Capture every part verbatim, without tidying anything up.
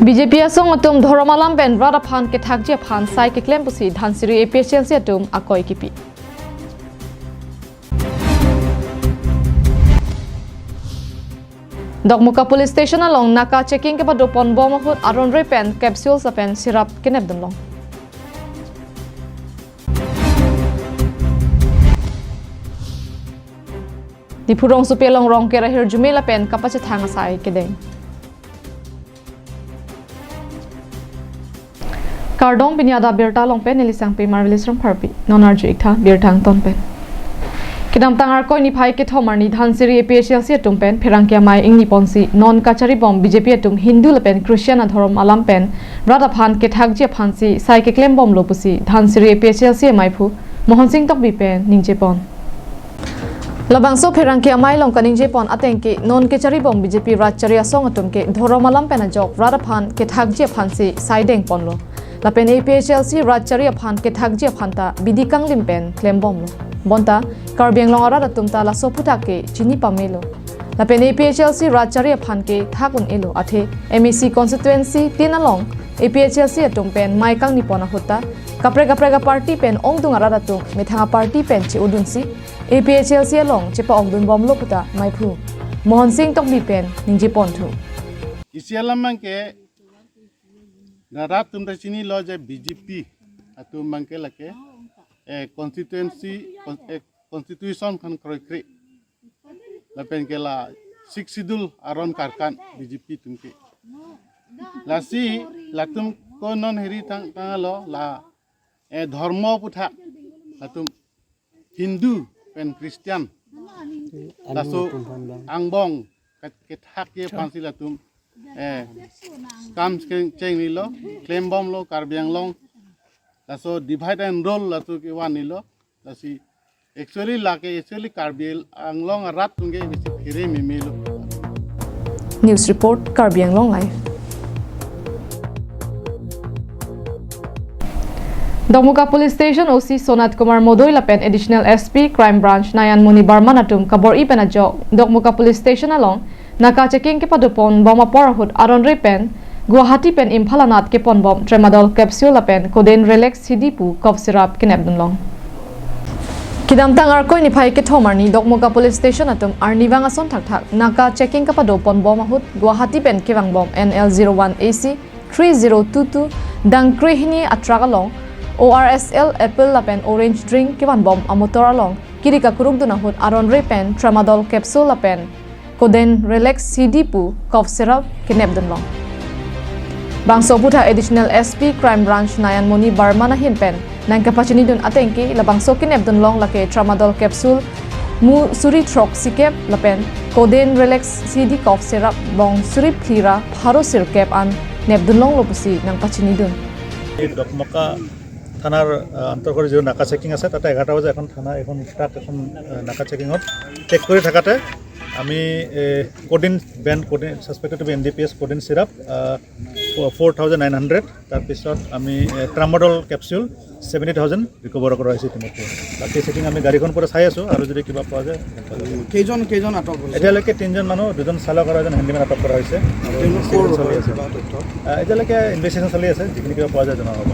B J P asong atum dhorom alam pen rat aphan kethakji aphan sai keklem pusi Dhansiri A P H L C atum akoi kipi. Dokmoka Police Station along naka checking kepado ponbom ahut aron-re pen capsules lapen syrup kenepdun long. Diphu rongsopi along Rongker ahirjume lapen kapachethang asai kedeng. Kardom, pini adap birta along pen neli Sangpi Marvelous Rongpharpi. Non arju-ik tha birta angton pen. Kedamtang Arkoi niphai kethom arni Dhansiri A P H L C atum pen pherangke amei ingni ponsi non kacharibom B J P atum Hindu lapen Christian adhorom alam pen rat aphan kethakji aphansi sai keklembomlo pusi Dhansiri A P H L C amaiphu Mohon Sing Tokbi pen ningje pon. Labangso pherangke amei along kaningje pon ateng ke non kecharibom B J P rat chari asong atum ke dhorom alam pen ajok rat aphan kethakji aphansi sai deng ponlo. Lapen A P H L C rat chari aphan kethakji aphan ta bidi kanglim pen klembomlo. Bonta Karbi Anglong arat atum ta laso aphuthak ke chini pamelo. Lapen A P H L C rat chari aphan ke thak un-elo, athe M A C constituency tin along A P H L C atum pen mei kangni pon ahut ta kaprek kaprek aparty pen ongdung arat atum methang aparty pen che-odunsi A P H L C along chepa-okdunbomlo puta maiphu Mohon Sing Tokbi pen ningje ponthu. Isi alam abang ke rat atum ta chinilo je B J P atum abang ke lake, eh, constituency, con-, eh, constitution aphan kroikre. Lapen ke la Sixth Schedule aron karkan B J P atum ke. Lasi latum ko non heri tang, tanglo la, eh, dhorom aphuthak latum Hindu pen Christian laso angbong ke-, kethakji aphansi latum, eh, kam cheng-, chenglilo, klembomlo Karbi Anglong. Laso divide and rule laso kevan-ilo. Lasi actually lake actually Karbi Anglong arat atum ke besi phere memelo. News report, Karbi Anglong Live. Dokmoka Police Station O C Sonat Kumar Modoi lapen Additional S P Crime Branch Nayan Moni Barman atum kabor-i pen ajok Dokmoka Police Station along naka checking kepado ponbom apor ahut aron-re pen Guwahati pen Imphal anat keponbom Tramadol capsule lapen Codeine Relax C D pu cough syrup kenepdun long. Kedamtang Arkoi niphai kethom arni Dokmoka Police Station atum arnivang ason thakthak naka checking kepado ponbom ahut Guwahati pen kevangbom N L zero one A C three zero two two dangkre hini a-truck along O R S L apple lapen orange drink kevanbom amotor along kiri kakurukdun ahut aron-re pen Tramadol capsule lapen Codeine Relax C D pu cough syrup kenepdun long. Bangso aphuthak Additional S P Crime Branch Nayan Moni Barman ahin pen nangkepachinidun ateng ke labangso kenepdun long lake Tramadol capsule mu suri throk sikep lapen Codeine Relax C D cough syrup bong suri phli ra pharo sirkep an nepdun longlo pusi nangpachinidun. এই ডকমকা থানাৰ, আহ, অন্তৰ্গত যিটো নাকা চেকিং আছে, তাতে এঘাৰটা বজাত এখন থানা, এখন ট্ৰাক এখন, আহ, নাকা চেকিঙত চেক কৰি থাকোঁতে আমি, এ, codeine, brand codeine, suspected to be N D P S codeine syrup, ah, four thousand nine hundred, তাৰপিছত আমি, এ, ট্ৰামাডল কেপচুল ছেভেণ্টি থাউজেণ্ড ৰিকভাৰ কৰা হৈছে ইতিমধ্যে। বাকী চেকিং আমি গাড়ীখন পৰা চাই আছোঁ আৰু যদি কিবা পোৱা যায়। কেইজন, কেইজন আটক হৈছে? এতিয়ালৈকে তিনিজন মানুহ, দুজন চালক আৰু এজন হেণ্ডিমেন আটক কৰা হৈছে। আৰু তেওঁলোকৰ ইনভেষ্টিগেশ্যন চলি আছে। কিবা তথ্য? আহ, এতিয়ালৈকে ইনভেষ্টিগেশ্যন চলি আছে, যিখিনি কিবা পোৱা যায় জনোৱা হ'ব।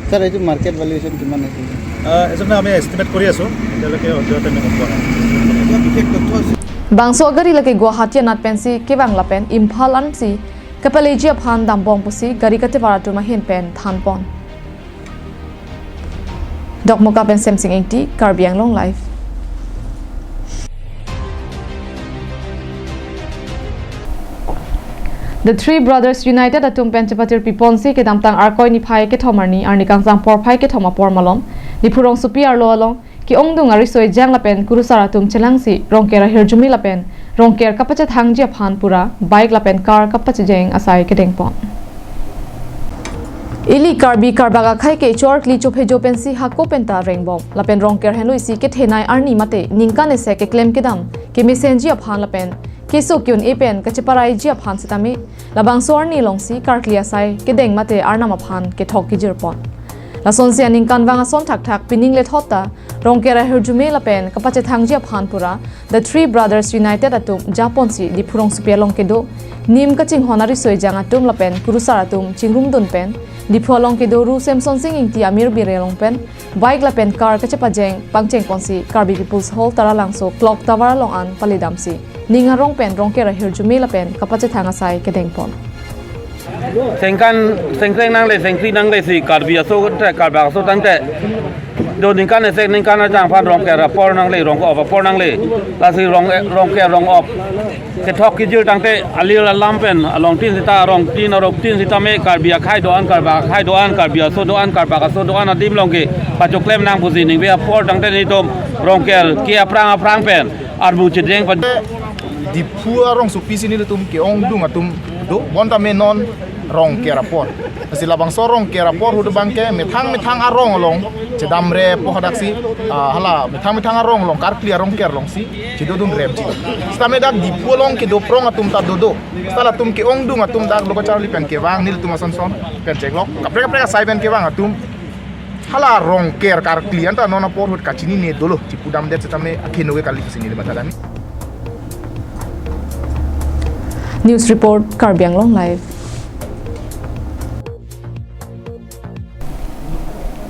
ছাৰ, এইটো মাৰ্কেট ভেলুৱেশ্যন কিমান আছিল? আহ, এইজনে আমি এষ্টিমেট কৰি আছোঁ, এতিয়ালৈকে সদ্যহতে আমি গম পোৱা নাই। কিবা বিশেষ তথ্য আছে? Bangso agari lake Guwahati anat pensi kevang lapen Imphal ansi kapaleji aphan dambom pusi gari katevar atum ahin pen thanpon. Dokmoka pen Semsing Ingti, Karbi Anglong Live. The Three Brothers United atum pen chepatirpi ponsi kedamtang Arkoi niphai kethom arni, arni kangsam porphai kethom apor malom, Diphu rongsopi arlo along ke-ongdung ariso ejang lapen kurusar atum chelangsi Rongker ahirjume lapen Rongker kapachethangji aphan pura bike lapen car kapachejeng asai kedengpon. Ili Karbi Karbak akhei ke chorkli chophejo pensi hako penta rengbom lapen Rongker henlo isi kethenei arni mate ningkan isi keklem kedam kemesenji aphan lapen keso ke-un-e pen kacheparaiji aphan sitame labangso arni alongsi karkli asai kedeng mate arnam aphan kethok kejirpon. Lasonsi aningkanvang ason thakthak pining lethot ta Rongker ahirjume lapen kapachethangji aphan pura The Three Brothers United atum japonsi Diphu rongsopi along kedo nim kachinghon ariso ejang atum lapen kurusar atum chingrumdun pen Diphu along kedo Ru Semsonsing Ingti amir bire along pen bike lapen car kachepajeng pangchengponsi Karbi People's Hall Taralangso clock tower along an paledamsi ning arong pen Rongker ahirjume lapen kapachethang asai kedengpon. Sengkan, sengkreng nangle, sengkri nanglesi Karbi aso tangte, Karbak aso tangte, do ningkan esek ningkan ajang aphan Rongker apor nangle, Rong-op apor nangle. Lasi Rong, Rongker Rong-op kethok kejir tangte alir alam pen alongtin sita, arongtin aroktin sitame Karbi akhei do-an, Karbak akhei do-an, Karbi aso do-an, Karbak aso do-an adim along ke pachoklem nang pusi ningve apor tangte nelitum Rongker ke aphrang aphrang pen armu chedeng pen. Diphu arongsopi si nelitum ke-ongdung atum do, bonta me non Rongker apor. Lasi labangso Rongker apor ahut abangke methang methang arong along chedamrepo hadaksi, ah, hala methang methang arong along karkli a-Rongker alongsi chedodunrepji. Sitame dak Diphu along kedo prong atum ta dodo. Sita latum ke-ongdung atum dak lo kacharli pen kevang, nelitum ason son pen cheklok, kaprek kaprek asai pen kevang atum hala Rongker karkli anta non apor ahut kachinine dolo, chipudamdet sitame akheno ke kali pusi neli matha dami. News report, Karbi Anglong Live.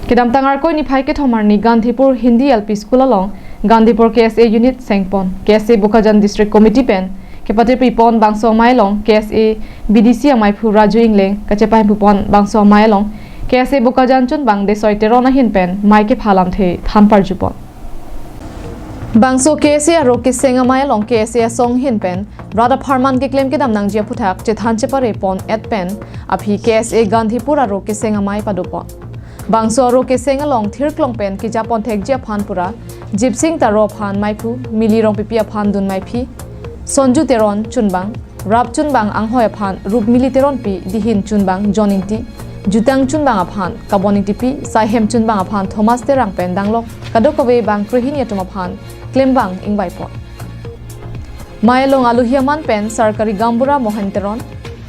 Kedamtang Arkoi niphai kethom arni Gandhipur Hindi L P School along Gandhipur K S A unit sengpon. K S A Bokajan District Committee pen kepatepipon bangso amei along K S A B D C ameiphu Raju Ingleng, kachepahempupon bangso amei along K S A Bokajan chunbang Desoi Teron ahin pen mei kepha alamthe than parjupon. Bangso K S A aro keseng amei along K S A asong ahin pen rat apharman keklem kedam nangji aphuthak chethan cheparepon-et pen aphi K S A Gandhipur aro keseng amei padopon. Bangso aro keseng along thirklong pen kejapon thekji aphan pura Jipsing Taro aphan meiphu, Mili Rongpipi aphan dun meiphi, Sonju Teron chunbang, rap chunbang anghoi aphan Rupmili Teronpi, dihin chunbang John Ingti, jutang chunbang aphan Kabon Ingtipi, saihem chunbang aphan Thomas Terang pen danglok kadokave bang krehini atum aphan klembang ingvaipon. Mei along alohi aman pen sarkari gaonbura Mohen Teron,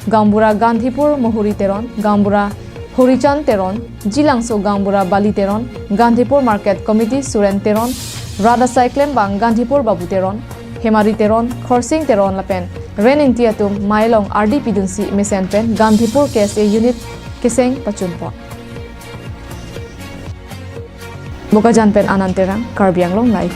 gaonbura Gandhipur Mohuri Teron, gaonbura Horichand Teron, Jilangso gaonbura Bali Teron, Gandhipur Market Committee Suren Teron, rat asai klembang Gandhipur Babu Teron, Hemari Teron, Khorsing Teron lapen Ren Ingti atum mei along ardi pidunsi mesen pen Gandhipur K S A unit keseng pachunpon. Bokajan pen Anand Terang, Karbi Anglong Live.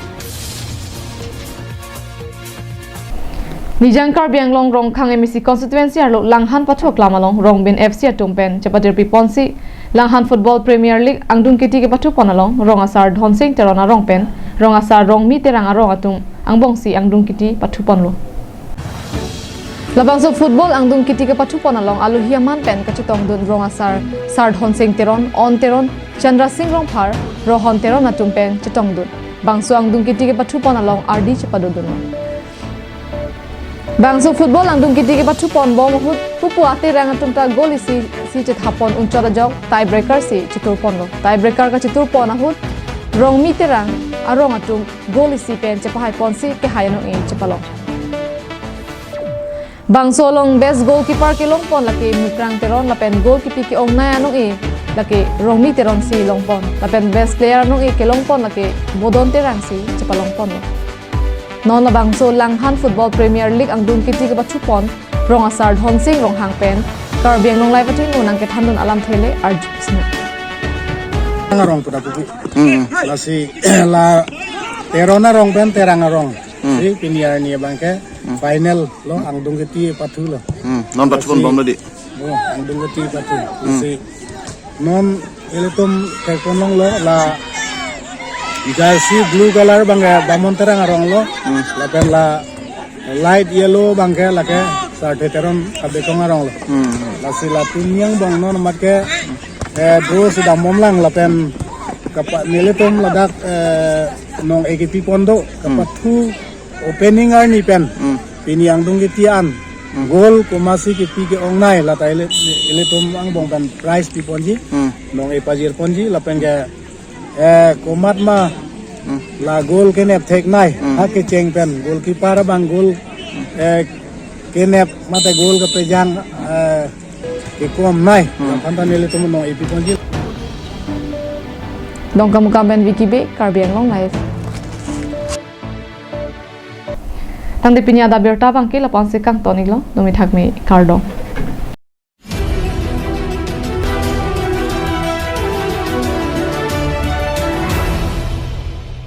Nijang Karbi Anglong Rongkhang M A C constituency arlo Langhan pathu aklam along Rongbin F C atum pen chepatirpiponsi Langhan Football Premier League angdung kiti kepathupon along rong asar Dhonsing Teron arong pen rong asar Rongmi Terang arong atum angbongsi angdung kiti pathuponlo. Labangso football angdung kiti kepathupon along alohi aman pen kachetongdun rong asar Sar Dhonsing Teron, On Teron, Chandra Singh Rongphar, Rohon Teron atum pen chetongdun. Bangso angdung kiti kepathupon along ardi chepadodun. Bangso football angdung kiti kepathupon bom ahut pupu Terang atum ta goal isi si chethapon unchot ajok tiebreaker si cheturponlo. Tiebreaker kacheturpon ahut Rongmi Terang arong atum goal isi pen chepahaiponsi kehai anong-e chepalong. Bangso along best goalkeeper kelongpon lake Mukrang Teron lapen goal kipi ke-ongnei anong-e lake Rongmi Teron si longpon. Lapen best player anong-e kelongpon lake Bodon Terang si chepalongpon. Non labangso Langhan Football Premier League angdung kiti kepathupon rong asar Dhonsing Ronghang pen Karbi Anglong Live atum nang kethandun alamthe le arju sina. Ngarong pada pupu. Hmm. Lasi la Teron arong pen Terang arong. Hmm. Si pini arni abangke Hmm. final lo angdung kiti pathulo. Hmm. Non pathu Lasi- bom lo di. Oh, angdung kiti pathu. Hmm. Si non ilitum theklonglo la jersey blue color abangke Bamon Terang arong lo. Hmm. Lapen la light yellow abangke lake Sarthe Teron Abekong arong lo. Hmm. Lasi la pini angbong non amat ke, eh, draw si dambomlang lapen kapa nelitum ladak, eh, nong-e kepipon do Hmm. kapathu opening arni pen. Hmm. Pini angdung kiti an. Hmm. Goal komatsi kipi ke-ongnei lata ili-, ilitum angbong pen prize piponji. Hmm. Nong-e pajirponji lapen ke, eh, komat ma Hmm. la goal kenep theknei. Hmm. Ha kecheng pen goalkeeper abang goal, eh, kenep mate goal kepejang, eh, kekomnei. Hmm. Lapen ta nelitum nong-e piponji. Dongkamukam pen Vicky Bey, Karbi Anglong Live. Tangte pini adap abirta abangke lapu-ansi kangton-iklo, dumi thakmi kardom.